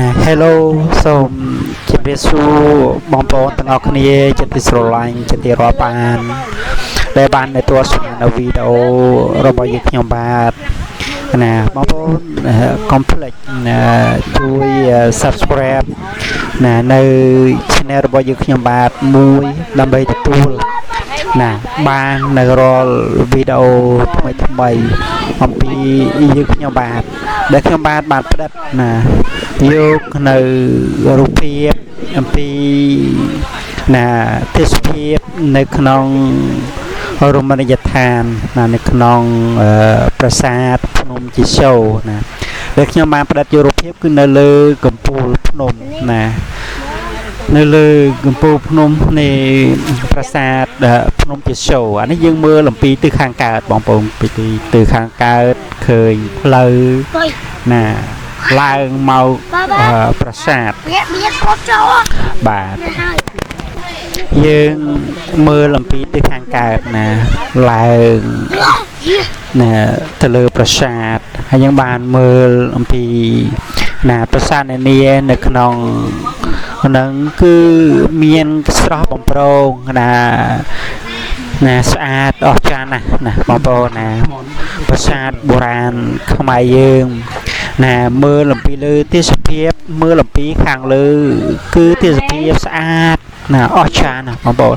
ណា Hello សូមជម្រាបសួរបងប្អូនទាំងអស់គ្នាជាទីស្រឡាញ់ជាទីរាប់អានដែលបាននៅទស្សនានៅវីដេអូរបស់យើងខ្ញុំបាទណាបងប្អូនកុំភ្លេចណាជួយ Subscribe ណានៅ Channel របស់យើងខ្ញុំបាទមួយដើម្បីទទួលណាបាននៅរាល់វីដេអូថ្មីថ្មីអំពីយើងខ្ញុំបាទដែលខ្ញុំបាទបានផ្ដិតណាយកនៅរូបភាពអំពីណាទេសភាពនៅក្នុងរមណីយដ្ឋានណានៅក្នុងប្រាសាទភ្នំជីសូណាដែលខ្ញុំបានផ្ដិតយករូបភាពគឺនៅលើកំពូលភ្នំណានៅលើកំពូលភ្នំនៃប្រាសាទភ្នំជាសូអានេះយើងមើលអំពីទិសខាងកើតបងប្អូនពីទិសខាងកើតឃើញផ្លូវណាឡើងមកប្រាសាទបាទយើងមើលអំពីទិសខាងកើតណាឡើងណាទៅលើប្រាសាទហើយយើងបានមើលអំពីណាប្រាសាទនានានៅក្នុងហ្នឹងគឺមានស្រស់បំប្រងណាណាស្អាតអស្ចារ្យណាស់ណាបងប្អូនណាប្រាសាទបុរាណខ្មែរយើងណាមើលអំពីលើទេសភាពមើលអំពីខាងលើគឺទេសភាពស្អាតណាអស្ចារ្យណាស់បងប្អូន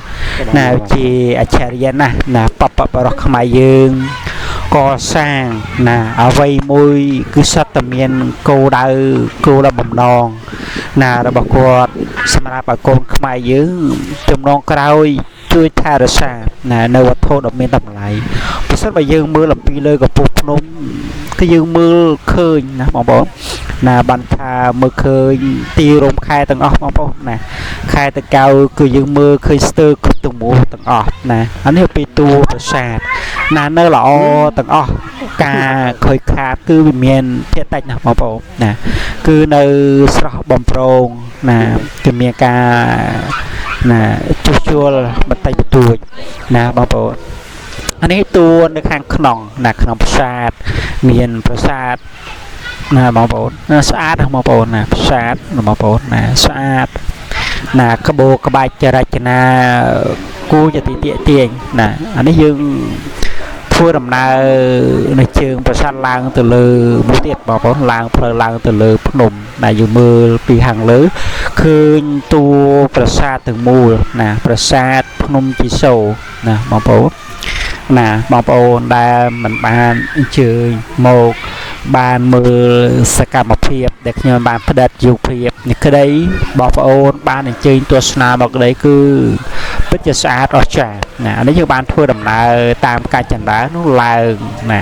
ណាជាអច្ឆរិយៈណាស់ណាបពបរោះខ្មែរយើងកសាងណាអ្វីមួយគឺសត្វតែមានគោលដៅគោលដៅបំណងណារបស់គាត់សម្រាប់ឲ្យកូនខ្មែរយើងចំណងក្រោយជួយថែរក្សាណានៅវត្ថុដ៏មានតម្លៃប្រសិនបើយើងមើលអំពីលើកំពូលភ្នំគឺយើងមើលឃើញណាបងប្អូនណាបានថាមើលឃើញទីរួមខែទាំងអស់បងប្អូនណាខែតកៅគឺយើងមើលឃើញស្ទើរគ្រប់ទាំងមូលទាំងអស់ណាអានេះពីតួប្រាសាទណានៅល្អទាំងអស់ការខូចខាតគឺវាមានភាគតិចណាស់បងប្អូនណាគឺនៅស្រស់បំប្រងណាគឺមានការណាជួសជុលបន្តិចបន្តួចណាបងប្អូនអានេះតួនៅខាងក្នុងណាក្នុងប្រាសាទមានប្រាសាទណាបងប្អូនណាស្អាតណាបងប្អូនណាប្រាសាទណាបងប្អូនណាស្អាតណាក្បូរក្បាច់ចរចនាគួរជាទីទាក់ទាញណាអានេះយើងធ្វើដំណើរនៅជើងប្រាសាទឡើងទៅលើមួយទៀតបងប្អូនឡើងផ្លូវឡើងទៅលើភ្នំណាយើងមើលពីខាងលើឃើញតួប្រាសាទទាំងមូលណាប្រាសាទភ្នំជីសូណាបងប្អូនណាបងប្អូនដែលមិនបានអញ្ជើញមកបានមើលសកម្មភាពដែលខ្ញុំបានផ្ដិតយកភាពនេះក្តីបងប្អូនបានអញ្ជើញទស្សនាមកក្តីគឺពិតជាស្អាតអស្ចារ្យណាអានេះយើងបានធ្វើដំណើរតាមកាច់ចណ្ដានោះឡើងណា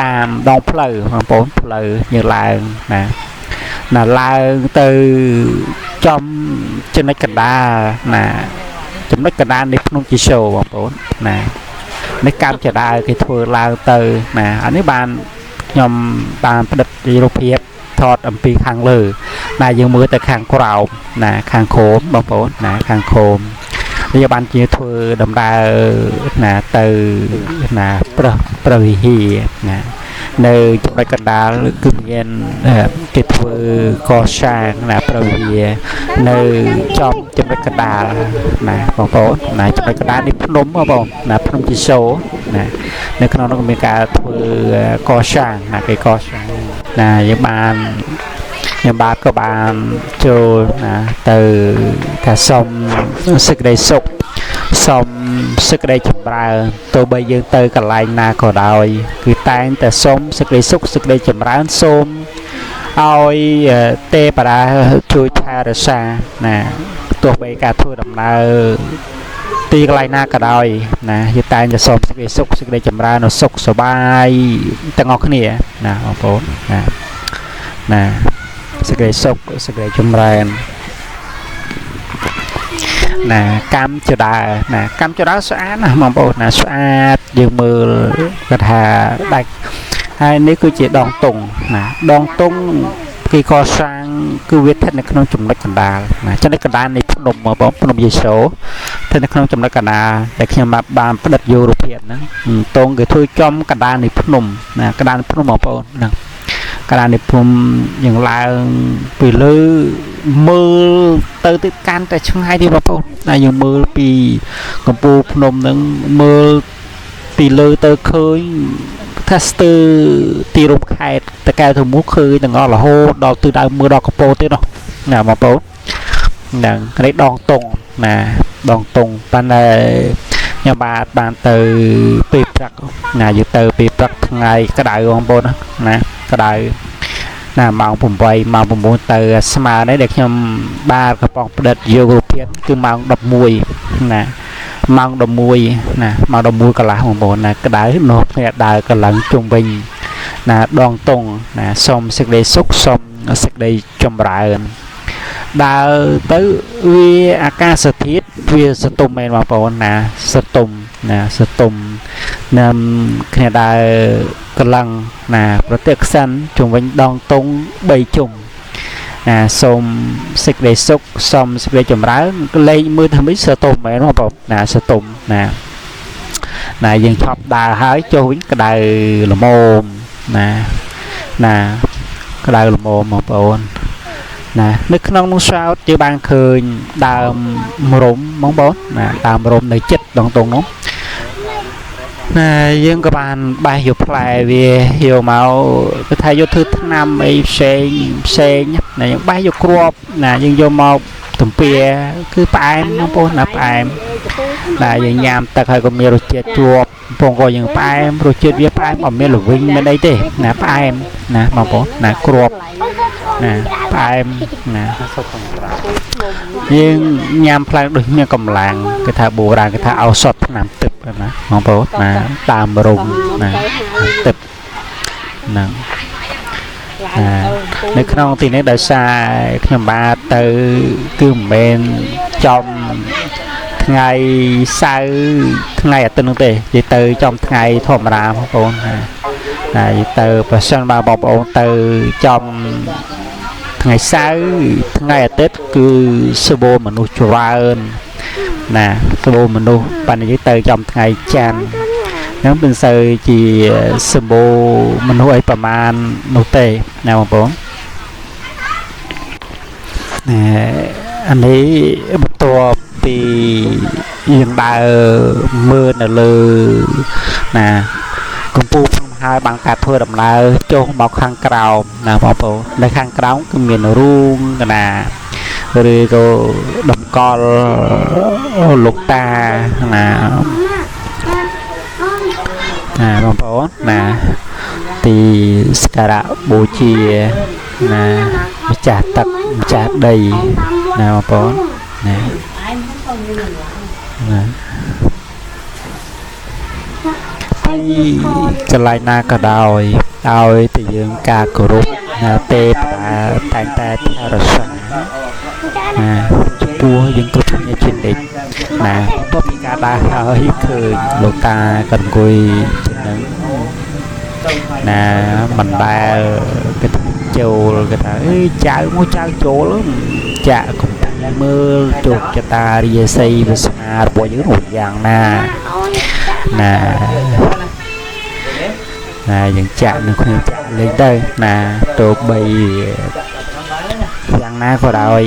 តាមដងផ្លូវបងប្អូនផ្លូវយើងឡើងណាណាឡើងទៅចំចំណុចកណ្ដាលណាចំណុចកណ្ដាលនៃភ្នំជីសូបងប្អូនណានេះកម្មចដាគេធ្វើឡើងទៅណាអានេះបានខ្ញុំបានផ្ដិតរូបភាពថតអំពីខាងលើណាយើងមើលទៅខាងក្រោមណាខាងក្រោមបងប្អូនណាខាងក្រោមនេះបានជាធ្វើដំណើរណាទៅណាព្រះវិហារណានៅចំណុចកណ្ដាលគឺមានគេធ្វើកសាងណាព្រះវិហារនៅចំចំណុចកណ្ដាលណាបងប្អូនណាចំណុចកណ្ដាលនេះភ្នំបងប្អូនណាភ្នំជីសូណានៅក្នុងនោះមានការធ្វើកសាងណាគេកសាងណាយើងបានខ្ញុំបាទក៏បានចូលណាទៅថាសុំសេចក្តីសុខសុំសេចក្តីចម្រើនទោះបីយើងទៅកន្លែងណាក៏ដោយគឺតែងតែសុំសេចក្តីសុខសេចក្តីចម្រើនសូមឲ្យទេពតាជួយថែរក្សាណាទោះបីការធ្វើដំណើរទីកន្លែងណាក៏ដោយណាយើងតែងតែសូមសេចក្តីសុខសេចក្តីចម្រើនសុខសប្បាយទាំងអស់គ្នាណាបងប្អូនណាណាសេចក្តីសុខសេចក្តីចម្រើនណាកម្មចដាណាកម្មចដាស្អាតណាស់បងប្អូនណាស្អាតយើងមើលគាត់ថាដាច់ហើយនេះគឺជាដងតុងណាដងតុងគេកសាងគឺវាស្ថិតនៅក្នុងចំណុចកណ្ដាលណាចំណុចកណ្ដាលនៃភ្នំបងប្អូនភ្នំយេសូស្ថិតនៅក្នុងចំណុចកណ្ដាលដែលខ្ញុំបានផ្ដិតយករូបភាពហ្នឹងតុងគេធ្វើចំកណ្ដាលនៃភ្នំណាកណ្ដាលភ្នំបងប្អូនហ្នឹង កដានិភូមិយើងឡើងពីលើមើលទៅទៅកាន់តែឆ្ងាយទៀតបងប្អូនណាយើងមើលពីកំពូលភ្នំហ្នឹងមើលពីលើទៅឃើញថាស្ទើរទីរួមខេត្តតកែវទៅមុខឃើញទាំងអស់រហូតដល់ទិសដៅមើលដល់កពតទៀតនោះណាបងប្អូនហ្នឹងនេះដងតុងណាដងតុងប៉ុន្តែខ្ញុំបាទបានទៅពេលព្រឹកណាយើងទៅពេលព្រឹកថ្ងៃក្តៅបងប្អូនណាក្តៅណាម៉ោង8ម៉ោង9ទៅស្មើនេះដែលខ្ញុំបាទកំប៉ុងផ្ដិតយករូបភាពគឺម៉ោង11ណាម៉ោង11ណាម៉ោង11កន្លះបងប្អូនណាក្តៅនោះគ្នាដើរកន្លងជុំវិញណាដងតុងណាសូមសេចក្តីសុខសូមសេចក្តីចម្រើនដើរទៅវាអាកាសធាតុវាសតុំមែនបងប្អូនណាសតុំណាសតុំណាគ្នាដើរកន្លងណាប្រតិខ្សិនជុំវិញដងតុង3ជុំណាសូមសេចក្តីសុខសូមសេចក្តីចម្រើនលេងមើលធ្វើម៉េចសតុំមែនបងប្អូនណាសតុំណាណាយើងឆប់ដើរហើយចុះវិញក្តៅល្មមណាណាក្តៅល្មមបងប្អូនណានៅក្នុងនោះសោតយើងបានឃើញដើមរំបងប្អូនណាដើមរំនៅចិត្តដងតុងនោះណាយើងក៏បានបេះយកផ្លែវាយកមកគឺថាយកធ្វើថ្នាំអីផ្សេងផ្សេងណាយើងបេះយកគ្រាប់ណាយើងយកមកទំពាគឺផ្អែមបងប្អូនណាផ្អែមណាយើងញ៉ាំទឹកហើយក៏មានរសជាតិជាប់ពងក៏យើងផ្អែមរសជាតិវាផ្អែមអត់មានល្វីងមានអីទេណាផ្អែមណាបងប្អូនណាគ្រាប់ណាផ្អែមណាយើងញ៉ាំផ្លែដូចមានកម្លាំងគេថាបុរាណគេថាឱសថថ្នាំទឹកណាបងប្អូនណាតាមរំណាទឹកហ្នឹងណានៅក្នុងទីនេះដោយសារខ្ញុំបាទទៅគឺមិនមែនចំថ្ងៃសៅរ៍ថ្ងៃអាទិត្យនោះទេនិយាយទៅចំថ្ងៃធម្មតាបងប្អូនណាណានិយាយទៅប្រសិនបើបងប្អូនទៅចំថ្ងៃសៅរ៍ថ្ងៃអាទិត្យគឺសម្បូរមនុស្សច្រើនណាសម្បូរមនុស្សបាននិយាយទៅចំថ្ងៃច័ន្ទហ្នឹងមិនសូវជាសម្បូរមនុស្សអីប្រមាណនោះទេណាបងប្អូនណែអានេះបន្ទាប់ពីយើងដើរមើលនៅលើណាកំពូលភ្នំហើយបានការធ្វើដំណើរចុះមកខាងក្រោមណាបងប្អូននៅខាងក្រោមគឺមានរូងកណាឬក៏តម្កល់លោកតាណាណាបងប្អូនណាទីសក្ការៈបូជាណាម្ចាស់ទឹកម្ចាស់ដីណាបងប្អូនណាណាទីកន្លែងណាក៏ដោយឲ្យតែយើងការគោរពណាទេវតាតែងតែថែរក្សាណាចំពោះយើងគ្រប់គ្នាជានិច្ចណាបន្ទាប់ពីការដើរហើយឃើញលោកតាក៏អង្គុយចំណឹងណាមិនដែលគេថាចូលគេថាអេចៅមកចៅចូលចាក់កំពុងមើលជោគជតារាសីវាសនារបស់យើងនោះយ៉ាងណាណាណាយើងចាក់នឹងគ្នាចាក់លេងទៅណាទោះបីយ៉ាងណាក៏ដោយ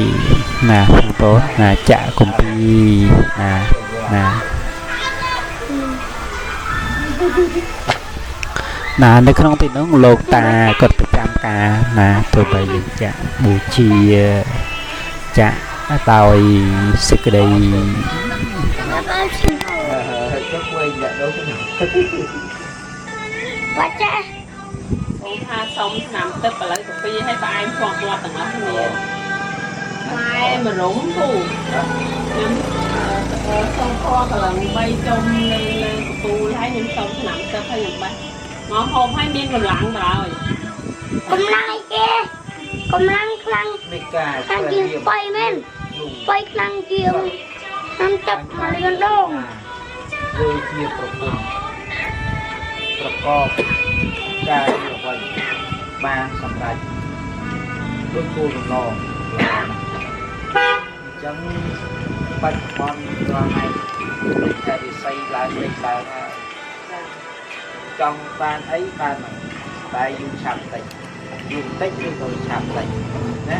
ណាបងប្អូនណាចាក់កំពីណាណាណានៅក្នុងទីនោះលោកតាគាត់ប្រចាំការណាទោះបីយើងចាក់បូជាចាក់ដោយសេចក្តី បាច់ចា អូថាសុំឆ្នាំទឹកឥឡូវកាហ្វេឲ្យផ្អែមជាប់មាត់ទាំងអស់គ្នាផ្លែមរុំពូខ្ញុំសុំខកន្លង3ជុំនៅលើកពូលហើយខ្ញុំសុំឆ្នាំទឹកហើយខ្ញុំបេះមកហូបហើយមានកម្លាំងដល់ កម្លាំងអីគេកម្លាំងខ្លាំង នេះការ ខ្លាំងជាងស្បៃមែនស្បៃខ្លាំងជាងឆ្នាំទឹកមួយលានដង ធ្វើជាប្រពន្ធប្រកបការអ្វីបានសម្រេចដូចគោលបំណងអញ្ចឹងបច្ចុប្បន្នរាល់ថ្ងៃដូចតែវិស័យឡើងលេខឡើងហើយចង់បានអីបានតែយូរឆាប់តិច យូរតិចឬក៏ឆាប់តិចណា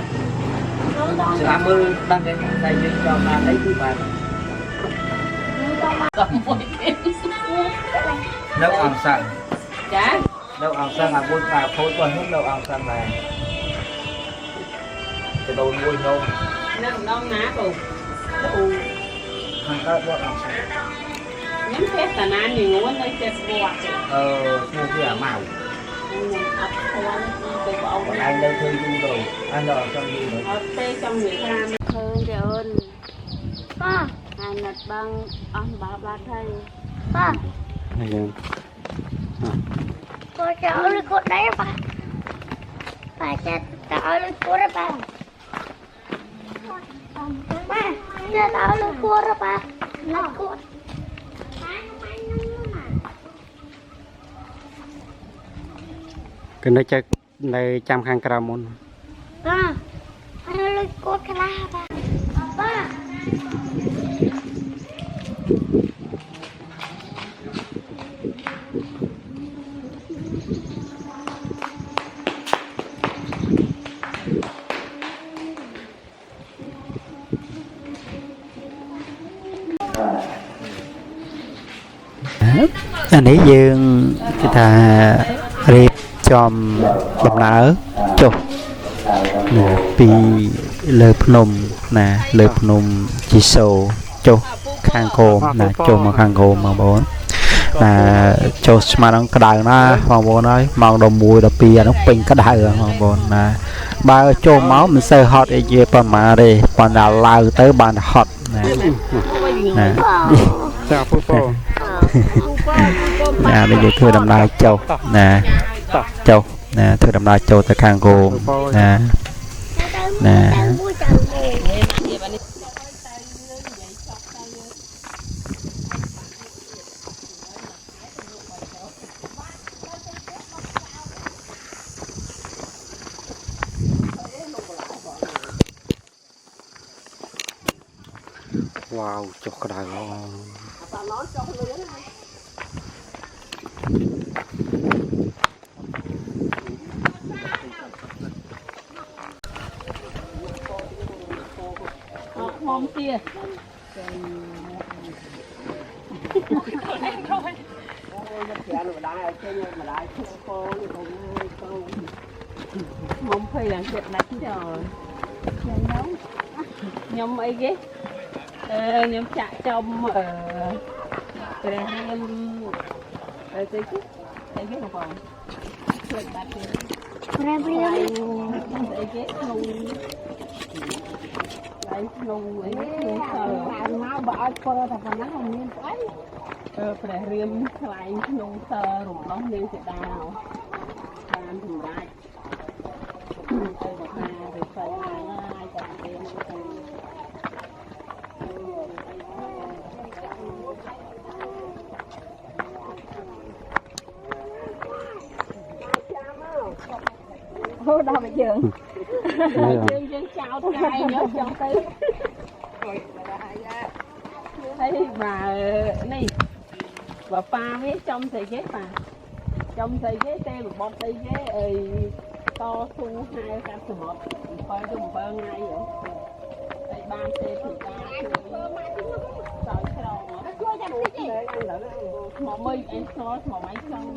ស្រាប់មើលដឹងតែតែយើងចង់បានអីគឺបាន សុំមួយទៀត នៅអង្គសឹង ចា នៅអង្គសឹងអាមួយអាខូចរបស់ខ្ញុំនៅអង្គសឹងដែរទៅដូនមួយនំ នៅម្ដងណាពូ ខាងកើតវត្តអង្គសឹង ខ្ញុំចេះតាណាញងួននៅចេះវត្តទេ អឺឈ្មោះវាអាម៉ៅ ខ្ញុំអត់ស្គាល់ទៅបង បងឯងនៅធ្វើយូរទៅអញនៅអង្គសឹងយូរទៅ អត់ទេចង់និយាយថា ឃើញទេអូន ប៉ា អាណិតបងអស់បាបាត់ហើយ ប៉ា នេះយើង គាត់จะเอาลูกกดได้ป่ะป้าจะจะเอาลูกกดป่ะป้าจะเอาลูกกดป่ะลูกกด គឺនៅចេះនៅចាំខាងក្រៅមុន ป้าเอาลูกกดคลาป่ะป้า អានេះយើងគេថារៀបចំដំណើរចុះណាពីលើភ្នំណាលើភ្នំជីសូចុះខាងក្រោមណាចុះមកខាងក្រោមបងប្អូនណាចុះស្មានហ្នឹងក្តៅណាស់បងប្អូនហើយម៉ោង11 12អានោះពេញក្តៅហ្នឹងបងប្អូនណាបើចុះមកមិនសូវហត់អីជាប៉ុន្មានទេប៉ុន្តែឡើងទៅបានហត់ណាណា ចាពូពូ ណានេះយើងធ្វើដំណើរចុះណាចុះណាធ្វើដំណើរចូលទៅខាងគោមណាណា មួយទៅមួយ វ៉ាវចុះក្តៅអ អត់ខំទៀតមុំភ័យឡើងចិត្តដាច់ចោលខ្ញុំអីគេអឺខ្ញុំចាក់ចំអឺព្រះរៀមអីទៅគេអីគេបងប្អូនជួយបាត់ទៀត ព្រះព្រាម អីគេក្នុងឡៃក្នុងអីក្នុងសើបានមកបើឲ្យធ្វើតែប៉ុណ្ណាមិនមានស្អីអឺព្រះរៀមខ្លែងក្នុងសើរំដោះនាងសេដាបានសម្រេចទៅបកាទៅស្អីហើយតែរៀមទៅ អូដល់មកយើង យើងយើងចោលថ្ងៃញចង់ទៅហើយបើនេះបើប៉ាវាចំស្អីគេប៉ាចំស្អីគេទេបបត់ស្អីគេអីតស៊ូហែកាត់សមុទ្រ7ទៅ7ថ្ងៃហ៎ហើយបានទេពីតាជួយសោយក្រងជួយចាំតិចទេមកមើលអញស្នល់មកអញចង់